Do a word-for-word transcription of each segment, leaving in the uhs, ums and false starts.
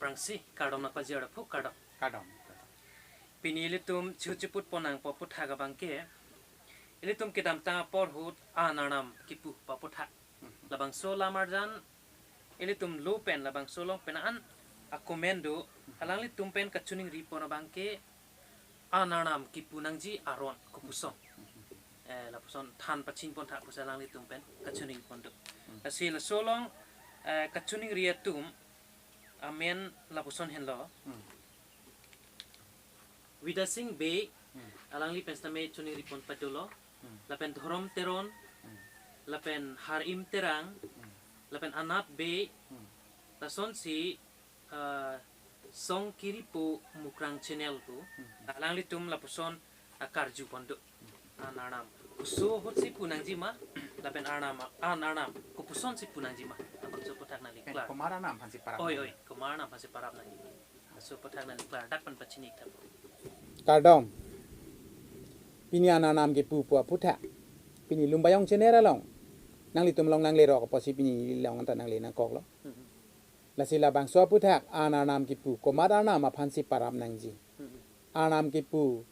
Prangsi, kardom nangpajir aphu, kardom. Kardom, kardom. Pini ilitum chihu chiput ponnang pu aphuthak abangke, ilitum kedamtang apor ahut An Arnam kipu pu aphuthak. Mhm. Labangso alam arjan, ilitum lo pen labangso along pen an a-comment do, alanglitum pen kachiningri pon abangke, An Arnam kipu nangji aron kopuson. Eh, lapuson than pachini pon tha pusi alanglitum pen kachiningri pon do. Hmm. Lasi laso along, eh, kachiningri atum amen lapuson henlo. Hmm. Vidya Sing Bey, Hmm. alangli pen sitame chiningri pon pado lo. Hmm. Lapen Dhorom Teron, Hmm. lapen Harim Terang, Hmm. lapen Anat Bey, Hmm. lasonsi, ah, Song Kiripo Mukrang Channel pu. Hmm. Alanglitum lapuson, ah, karju pon do. An Arnam. Koso ahut si pu nangji ma, lapen Arnam, An Arnam kopuson si pu nangji ma. Labangso aphuthak nangli Pen klar. Komat Arnam aphan si parap Oi, nangji. oi, komat Arnam aphan si parap nangji. Laso aphuthak nangli klardak pen pachini tha. Kardom. Pini An Arnam kipu pu aphuthak. Pini Lumbajong Channel along nanglitum along nanglerok apotsi pini along anta nangle nangkoklo. Mhm. Lasi labangso aphuthak An Arnam kipu, komat Arnam aphan si parap nangji. Mhm. Arnam kipu,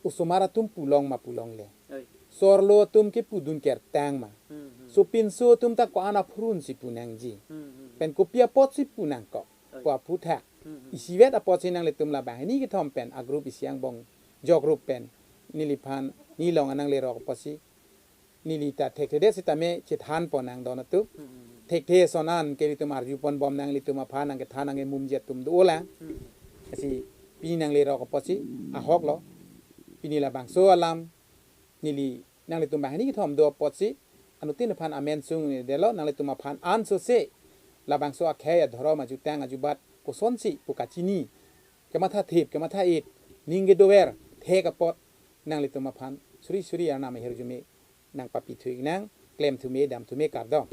osomar atum pu long ma pu longle. Oi. Sorlo atum ke pudun kertang ma. Mhm. Sopinso atum ta ko-an aphurun si pu nangji. Mhm. Pen kopi apot si pu nangkok. Oi. Pu aphuthak. Mhm. Isivet apotsi nanglitum la banghini kethom pen a-group isi angbong jok group pen neliphan nelilong nanglerok apotsi neli ta thekthedet sitame chethan pon nangdon atum. Mhm. Thekthe ason an ke ilitum arju pon bom nang ilitum aphan nangkethan nangkemumji atum dolang. Mhm. Lasi pini nanglerok apotsi ahok lo. Pini labangso alam neli nanglitum banghini kethom do apotsi anuttin aphan amen sungdelo, nanglitum aphan ansose labangso akhei adhorom ajutang ajubat kosonsi pu kachini, kematha thip, kematha it, ning kedover thek apot nanglitum aphan suri suri Arnam ahirjume nangpapi thu-ik nang, klem thume, dam thume, kardom.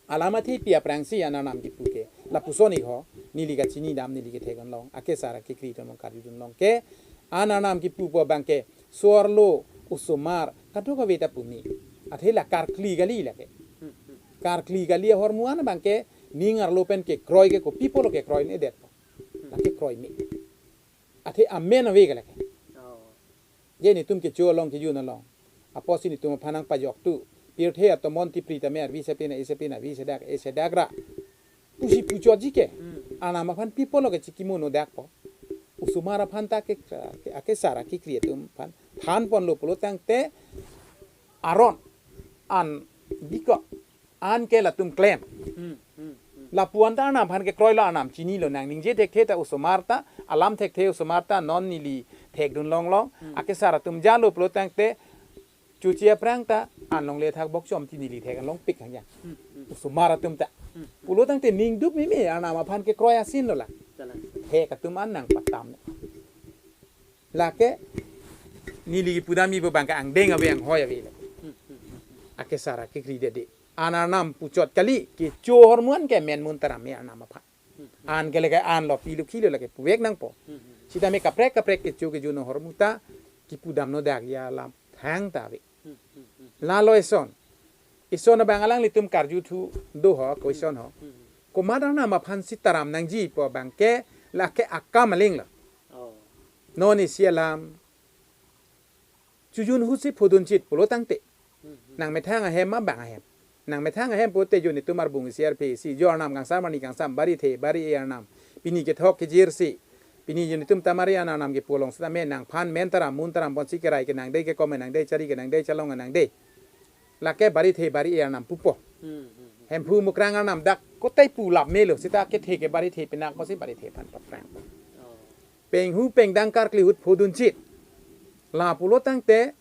Alam athepi aphrangsi An Arnam kipu ke lapuson-ik ho, neli kachini dam, neli kethek-un long, akesar akekri atum karjudun long ke, An Arnam kipu pu abangke sorlo osomar kadokave ta pu me. Athe la karkli kali lake. Hmm, hmm. Karkli kali ahormu an abangke ning arlo pen kekroi ke kopi apotlo kekroi-edet po. Hmm. Lake kroi me. Athe amen ave ke lake. Oh. Je netum kecho along kejun along. Apotsi netum aphan nangpajok tu. Pirthe atomon tipri tame arvi sepin, e sepin, avi sedak, e sedak ra. Pusi puchotji ke. Hmm. Arnam aphan pi apotlo kechikimono dak po. Osomar aphan ta ke, ke, akesar akekri atum aphan than ponlo pulo tangte aron an bikok an ke latum klem. Hmm, hmm, hmm. Lapu-an ta Arnam aphan kekroilo, Arnam chinilo, nangningje thekthe ta osomar ta, alam thekthe osomar ta non neli thekdun long long. Hmm. Akesar atum jalo pulo tangte chuchi aphrang ta an longle thak bok chom ti neli thek-un longpik hangja. Hmm, hmm. Osomar atum ta. Hmm, hmm. Pulo tangte ning duk meme Arnam aphan kekroi asin lo la. Jalan. Thek atum an nangpatam. Lake neli kipudamji pu abangke angdeng ave anghoi ave le. Hmm, hmm, hmm, hmm. Akesar akekri dede. An Arnam puchot kali, kecho ahormu an ke men mun ta rame Arnam aphan. Hmm, hmm. An ke lake an lo, pilo khilo lake puvek nangpo. Hmm, hmm. Sitame kaprek kaprek kecho kejun ahormu ta kipudamno dak ya alam thangta ave. Hmm, hmm, hmm. Lalo eson. Eson abang alanglitum karju thu do ho, ko eson ho. Hmm, hmm. Komat Arnam aphan si taram nangji pu abangke lake akam aling lo. Oh. Non isi alam chojun ahut si phodun chit pulo tangte. Hmm, hmm. Nangmethang ahem ma bang ahem. Nangmethang ahem pute jo netum arbung isi arphe isi, jo arnam kangsam arni kangsam, bari the, bari-e arnam. Pini kethok kejirsi. Pini jo netum tamari an arnam kepu along sitame nangphan men taram mun taram ponsi kerai kenang dei, kekom kenang dei, chari kenang dei, chalong kenang dei. Lake bari the, bari-e arnam pupo. Hmm, hmm, hmm. Hemphu Mukrang arnam dak kotai pu lap melo, sita kethe ke bari the penak ponsi bari the aphan paprang. Oh. Penghu pengdang karkli ahut phodun chit. La pulo tangte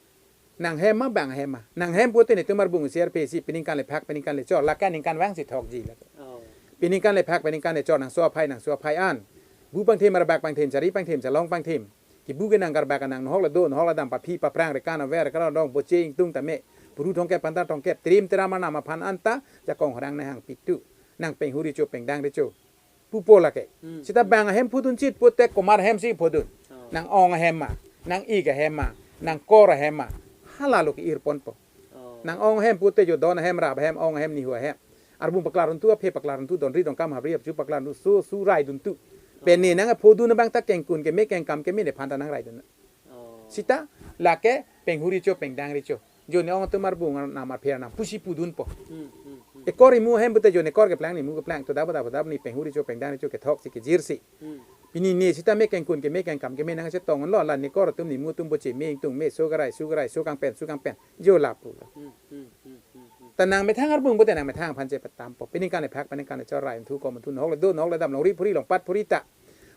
nanghem ma bang ahem ma. Nanghem pute netum arbung isi arphe isi, peningkan le phak, peningkan le chor. Lake ningkan vangsi thokji lake. Oh. Peningkan le phak, peningkan le chor, nangso aphai, nangso aphai an. Bu pangthim, arbak pangthim, chari pangthim, chalong pangthim. Kibu kenang karbak kenang, nohok le do, nohok le dam, paphi paprang, rekan aver, rekan adong, boche ingtung tame. Puru thomkep, panta thomkep, trim teram arnam aphan anta jakong harang nahang pitu. Nang penghu recho, pengdang recho pupo lake. Hmm. Sita bang ahem phodun chit pute komat ahem si phodun. Oh. Nang-ong ahem ma, nang-ik ahem ma, nangkor ahem ma. Halalo ke-ir ponpo. Oh. Nang-ong ahem pute jo don ahem, rap ahem, ong ahem, nihu ahem. Arbung paklar duntu, aphe paklar duntu, donri donkam habri hapju paklar duntu, so su rai duntu. Pen ne nangphodun abang ta kengkun keme kengkam keme nephan ta nangraidun. Oh. Sita lake penghuri cho pengdang recho. Jo ne ong atum arbung arnam apher arnam pusi pudunpo. Hmm, hmm, hmm. Ekor imu ahem pute jo ne ekor keplang ne imu keplang, to dap dap dap ne penghuri cho pengdang recho kethok si kejir si. Hmm. Pini ne sitame kengkun keme kengkam keme nangchetonglo, la ne ekor atum ne imu atum boche me ingtung me, so karai su karai, so kangpen su kangpen. Jo lapu. Hmm, hmm, hmm, hmm, hmm. Ta nangmethang arbung pute nangmethang aphan chepatampo. Peningkan ephak peningkan echor rai thu kom thu nohok le do nohok le dam longri phuri longpat phuri ta.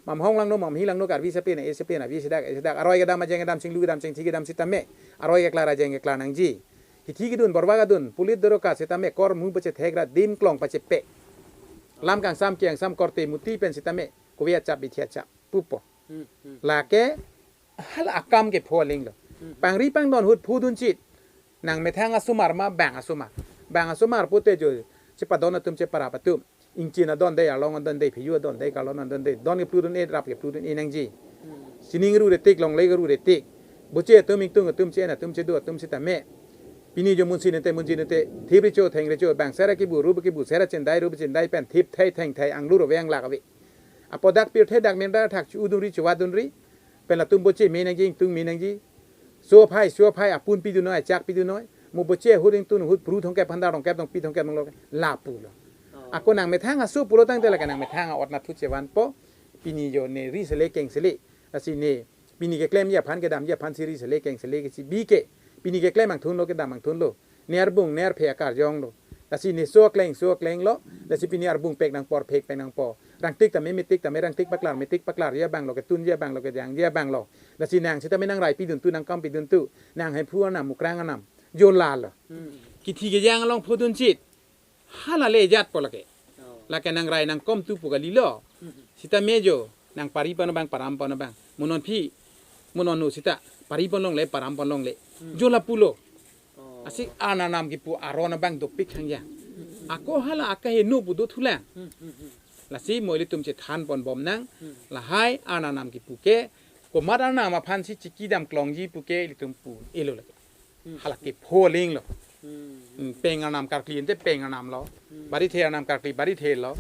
Mamhong langno, mamhi langno, Karbi sepi na, e sepi na, vi sedak, e sedak. Aroi kedam, ajeng kedam, chinglu kedam, chingthi kedam sitame. Aroi keklar, ajeng keklar nangji. Hithi kedun, borba kedun, pulit doroka sitame, kor mu pachethek ra, dim klong pachepe. Lam kangsam, kiangsam, korte muti pen sitame, kove achap, bithi achap, pupo. Hmm, hmm. Lake, hala akam kepho alinglo. Hmm. Pangri pangdon ahut phodun chit. Nangmethang asomar ma bang asomar. Bang asomar pute jo, chepadon atum cheparap atum. Ingchin adon dei, arlong adon dei, pheju adon dei, karlon adon dei, don keplu dun-e, rap keplu dun-e nangji. Hmm. Sining ru retik, longle ru retik. Boche atum ingtung atum, che-en atum, chedo atum sitame. Pini jo munsin ente, munjin ente, thip recho, theng recho, bang sera kibu, rup kibu, sera chindai, rup chindai pen, thip thai, theng thai, anglu rove anglak ave. Apot dak pirthe dak minra thak chu-u dunri, chuvat dunri. Pen latum boche me nangji, ingtung me nangji. So phai, so phai, apun pidun noi, achak pidun noi. Mo boche ahut ingtun ahut pru thongkep, handar thongkep, thongpi thongkep, thonglo lapulo. Oh. Ako nangmethang aso pulo tangte lake nangmethang a-ot nathu chevanpo. Pini jo ne ri sele keng sele. Lasi ne pini keklemji aphan kedamji aphan si ri sele keng sele kesi bi ke. Pini keklem angthunlo kedam angthunlo. Ne arbung ne arphe akarjonglo. Lasi ne so akleng so aklenglo. Lasi pini arbung pek nangpo, phek pek nangpo. Rangtik tame metik tame rangtik paklar, metik paklarji abanglo, ketunji abanglo, kejangji abanglo. Lasi nang sitame nangrai piduntu, nangkam piduntu. Nang Hemphu anam, Mukrang anam. Jo lalo. Hmm. Kithi kejang along phodun chit. Hala le jatpo lake. Oh. Lake nangrai nangkom tu pu kalilo. Hmm. Sitame jo, nangpari pon abang, param pon abang. Mo non aphi, mo non nu sita, pari pon longle, param pon longle. Hmm. Jo lapulo. Oh. Lasi arnam kipu aron abang dopik hangja. Ako hala akaheno pu dothulang. Hmm, hmm, hmm. Lasi mo ilitum chethan pon bom nang. Hmm. Lahai arnam kipu ke, komat arnam aphan si chikidam klongji pu ke ilitum pu-elo lake. Hmm. Hala kepho alinglo. Hmm. Hmm, peng arnam karkli ente peng arnamlo. Hmm. Barithe arnam karkli barithelo.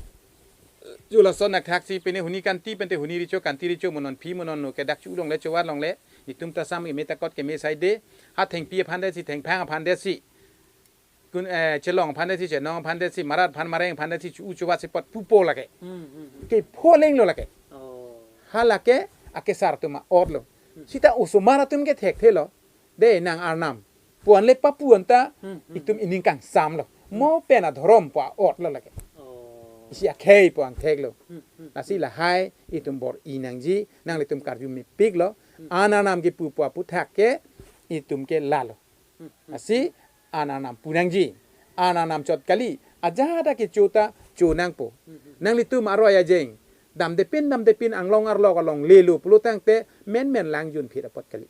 Jo lason athak si pene huni kanti pente huni recho kanti recho mo non aphi mo non nu kedak chu longle chuvat longle. Netum ta sam keme ta kot keme saide. Ha thengpi aphan det si thengphang aphan det si. Kun, eh, chelong aphan det si chenong aphan det si marat aphan mareng aphan det si chu-u chuvat si apot pupo lake. Hmm, hmm, hmm. Kepho alinglo lake. Oh. Hala ke akesar atum a-otlo. Hmm. Sita osomar atum ke thekthelo. Dei nang arnam. Puan le papuan ta, hmm, hmm, itum ining kangsamlo. Mo pen adhorom pu a-otlo lake. Oh. Isi akhei pu angtheklo. Hmm, hmm. Lasi lahai itum bor-i nangji, nanglitum karju mepiklo. Hmm. Arnam kipu pu aputhak ke itum ke lalo. Hmm, hmm. Lasi arnam pu nangji. Arnam chot kali, ajahak ta kecho ta cho nangpo. Hmm, hmm. Nanglitum aroi ajeng. Damdepin damdepin anglong arlok along lelo pulo tangte menmen lang junphit apot kali.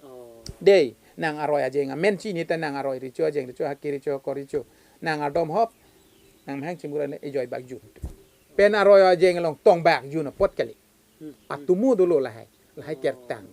Oh. Dei, nang aroi ajeng amen chini ta nang aroi recho ajeng recho haki recho hako recho. Nang ardom hop, nang mehang chimura ne ejoi bak jun. Pen aroi ajeng along tong bak jun apot kali. Hmm, hmm. Atumu dolo lahai, lahai, oh, kertang.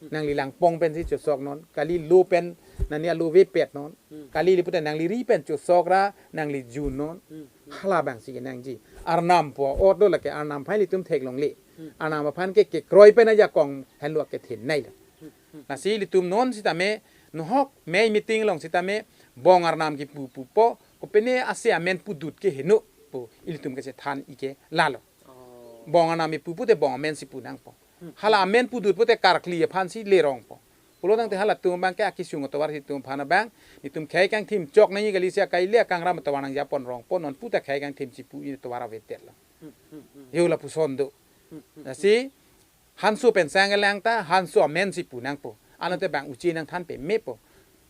Hmm. Nangli langpong pen si chosok non, kali lo pen, nani alo vepet non. Hmm. Kali li pute nangli ri pen chosok ra, nangli jun non. Hmm, hmm. Hala abang si kenangji. Arnam pu a-ot do lake arnam aphan ilitum theklongle. Hmm. Arnam aphan ke kekroi pen ajakong henlo kethin nailo. Hmm, hmm. Lasi ilitum non sitame nohok mei meeting along sitame bong arnam kipu pupo, kopine ase amen pudut ke heno pu ilitum kechethan-i ke lalo. Oh. Bong arnam kipu pute bong amen si pu nangpo. Hmm. Hala amen pudut pute karkli aphan si lerongpo. Pulo tangte halatum abang ke akisung atovar si atum aphan abang, netum khei kangthim chok nangji kali si akai le akangram atovar nangjapon rongpo, non puta khei kangthim chipu-i atovar avedetlo. Hmm, hmm, hmm. Yo lapuson do. Hmm, hmm, hmm. Lasi hanso pen sang kelang ta hanso amen si pu nangpo. Anate bang uche nangthan pemepo.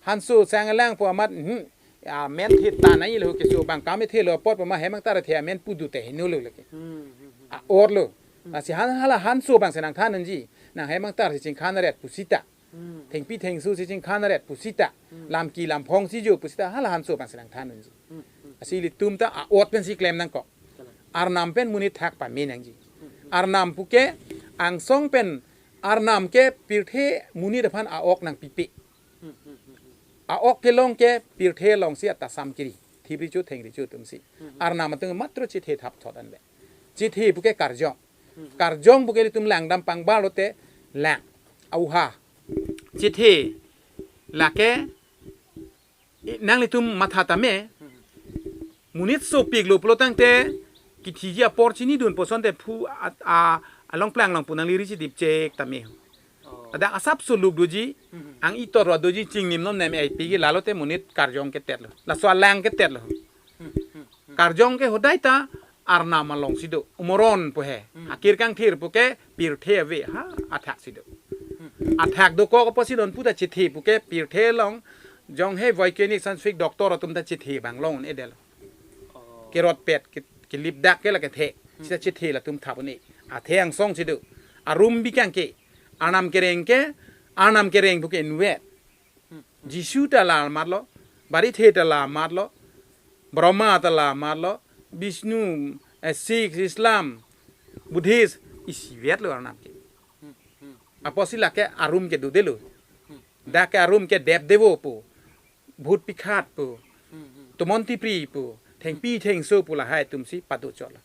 Hanso sang kelang pu amat, hmm, amen the ta nangji lo keso abang kam the lo apot pu ma hem angtar the amen pudut te heno lo lake. Hmm, hmm, hmm. A-otlo. Hmm. Lasi han hala hanso abang si nangthan nangji. Nang hem angtar si chingkhan ret pu sita. Hmm. Thengpi thengso si chingkhan ret pu sita. Hmm. Lamki lamphong si jo pu sita hala hanso abang si nangthan nangji. Hmm, hmm. Lasi ilitum ta a-ot pen si klem nangkok. Kalang. Arnam pen monit thak pame nangji. Hmm, hmm. Arnam puke angsong pen arnam ke pirthe monit aphan a-ok nangpipe. Hmm, hmm, hmm, hmm. A-ok kelong ke pirthe along si ata sam kiri. thip recho, theng recho atumsi. Arnam atum matro chethe thap thot anvet. Chethe puke karjong. Karjong puke ilitum langdam pangbar lote lang. Auha. Chethe lake, eh, nanglitum matha tame. Monit sopiklo pulotangte kithiji apor chinidun pu asonte phu a, a, along plang along pu nangli ri chidip chek tame. Oh. Ladak asap suluk doji, ang itor doji chingnim nom nem ai pigi lalote monit karjong ketet lo. Laso alang ketet lo. Karjong ke hodai ta arnam alongsi do. Umoron pu he. Akir kangthir puke pirthe ave. Ha, athak si do. Athak dokok apotsi non puta chethe puke pirthe along. Jong he volcanic scientific doctor atum ta chethe abang long un-edetlo. Oh. Kerot pet, ke, kelip dak ke lake the. Sita chethe latum thap un-e. Athe angsong si do. Arum bikang ke. Arnam kereng ke, arnam kereng puke invet. Jisu ta la amat lo, Barithe ta la amat lo, Brahma ta la amat lo, Vishnu, eh, Sikh, Islam, Buddhist, isivet lo arnam ke. Apotsi lake arum ke dodelo. Dak ke arum ke Dep Devo pu, Bhut Pikhat pu, Tomon Tipri pu, Thengpi Thengso pu lahai atumsi pado chot lo.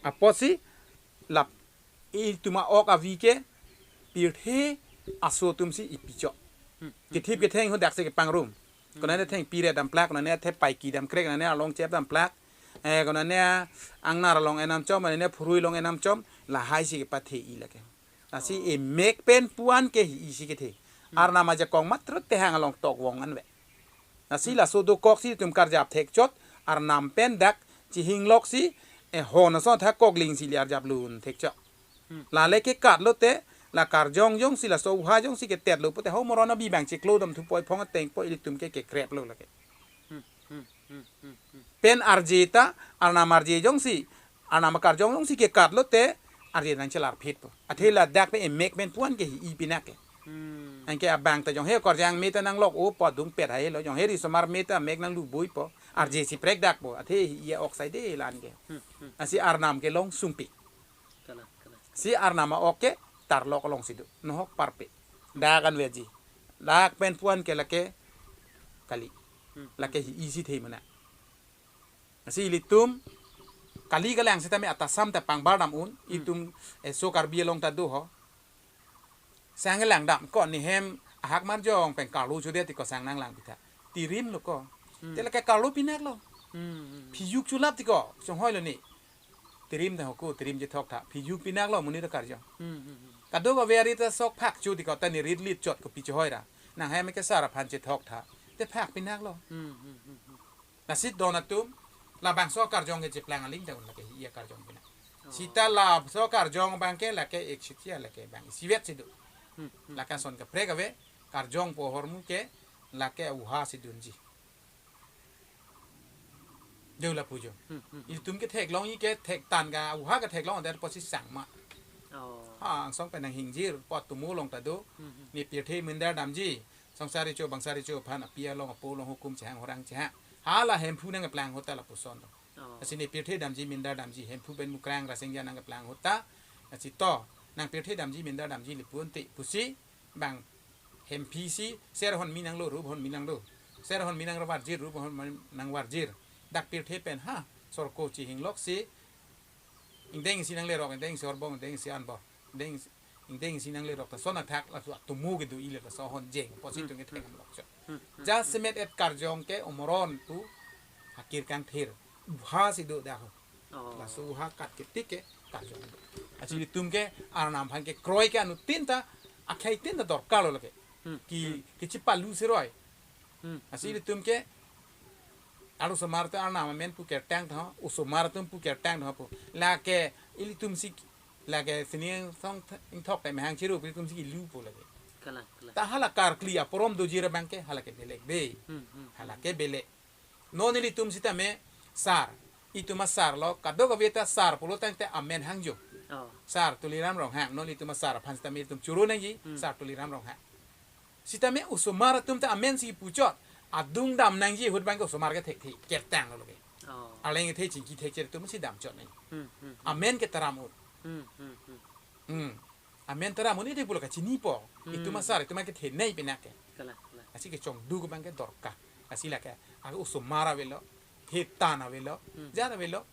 Apotsi lap itum a-ok avi ke pirthe aso atumsi ipi chot. Kethip ketheng ho daksi kepangrum. Konane thengpi re damplak, konane thepaiki damkrek, konane arlong chep damplak. Eh, konane angnar along enam chom, konane phurui along enam chom, lahaisi kepathe-i lake. Lasi emek pen puan ke hi isi kethe. Arnam ajakong matro tehang along tok vong anvet. Lasi laso dokoksi itum karjap thek chot, arnam pen dak chihingloksi, eh, hon ason thak koglingsi ili arjap lun thek chot. Lale ke kat lote, la karjong jongsi laso uha jongsi ketet lo pute ho moron abi bang chiklo dam thupoi phong ateng po ilitum ke kekrep lo lake. Pen arje ta, arnam arje jongsi, arnam akarjong jongsi kekat lote, arje nangchelar phit po. Athe ladak pe emek pen puan ke hi-i pinak ke. Anke abang ta jong he korjang me ta nanglok-o po, dung pet hai lo, jong he risomar me ta mek nanglu bui po. Arje si prek dak po. Athe hi-i a-ok sai de lan ke. Lasi arnam ke long sungpi. Kalang, kalang. Si arnam a-ok ke tarlok alongsi do. Nohok parpe. Dak anveji. Dak pen puan ke lake kali. Lake hi-i si thei mena. Si ilitum kali kalang sitame atasam ta pangbar dam un, itum eso Karbi along ta do ho. Sang langdam ko, ne hem ahak marjong pen karlu chude ti ko sang nanglang pitha. Tirim lo ko. Te lake karlu pinak lo. Phijuk chulap ti ko, chonghoi lo ni. Tirim ta hoko, tirim chethok tha. Phijuk pinak lo monit akarjong. Kadokave ari ta sok phak chu ti ko ta ne rit lit chot ko pi chohoi ra. Nang hem ke sar aphan chethok tha. Te phak pinak lo. Lasi don atum, labangso akarjong ke cheplang aling ta un lake hi-i akarjong pinak. Sita laso akarjong abang ke lake ek sitia lake bang isivet si do. Lake ason kaprek ave, karjong pu ahormu ke lake uha si dunji. Deu lapu jo. Itum ketheklong-i ke thektan ka uha ketheklong der posi sang ma. Oh. Ha, angsong pen nanghingjir, pot tumu along ta do. Ne pirthe mindar damji. Songsari cho, bangsari cho, aphan api along, apo along hukum chehang, horang chehang. Hala Hemphu nangkeplang ahut ta lapuson do. Oh. Lasi ne pirthe damji, mindar damji, Hemphu pen Mukrang Rasinja nangkeplang ahut ta. Lasi to, nang pirthe damji, mindar damji lipun ti, pusi, bang Hemphi si, ser hon mi nanglo, rup hon mi nanglo. Ser hon mi nangvarjir, rup hon mi nangvarjir. Dak pirthe pen, ha, sorko chihingloksi, ingdeng isi nanglerok, ingdeng isi horbong, ingdeng isi anbor, ingdeng isi, ingdeng isi nanglerok, ta son athak laso atumu kedo ile ta so hon jeng, posi tung ke thengam lok chot. Jasemet et karjong ke umoron pu akir kangthir. Uha si do dak ho. Oh. Laso uha kat ketik ke karjong do. Achi itum ke arnam aphan kekroi ke anuttin ta, akhei tin ta dorkar lo lake. Ki, kichipalu seroi. Asi ilitum ke, alo osomar ta arnam amen pu kertang tha, osomar atum pu kertang tha pu. Lake ilitum si, lake sining song th-, ingthok ta mehang chiru, ilitum si kilu pu lake. Kalang, kalang. Ta hala karkli aporom dojir abang ke, hala ke belek be. Hala ke belek. Non ilitum sitame sar. Itum asar lo, kadokave ta sar pulo tangte amen hangjo. Oh. Sar Tuliram Ronghang, non ilitum asar aphan sitame ilitum choro nangji, sar Tuliram Ronghang. Sitame osomar atum ta amen si puchot. Adung dam nangji ahut abang ke osomar ke thekthe, kertang lo ke. Oh. Arleng the chingki thekche atum si damchot nang. Amen ke taram un. Hmm. Amen taram un ide pulo kachinipo. Itum asar, itum ke thenei pinak ke. Kalang, kalang. Asi kechongduk abang ke dorkar. Lasi lake, ake osomar avelo, hetan avelo, jat avelo,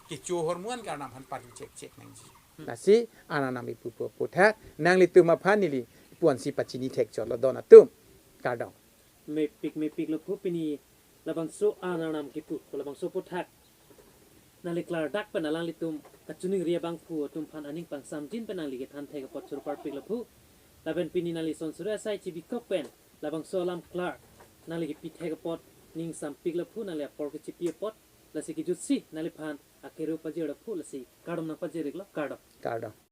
kecho ahormu an ke Arnam aphan parju chek chek nangji. Lasi Arnam ipupo aphuthak nanglitum aphan neli puansi pachini thekchotlo don atum. Kardom. Mepik mepik lo phu pini labangso Arnam kipu, labangso aphuthak nangli klardak pen alanglitum kachiningri abangphu atum aphan aning pangsamjin pen nangli kethan thek apot choro parpik lo phu. Lapen pini nangli son suri asai chibikok pen labangso alam klar nangli kipi thek apot ning sampik lo phu, nangli apor kechipi apot. Lasi kejutsi nangliphan akero pajir lo phu, lasi kardom nangpajir iklo, kardom. Kardom.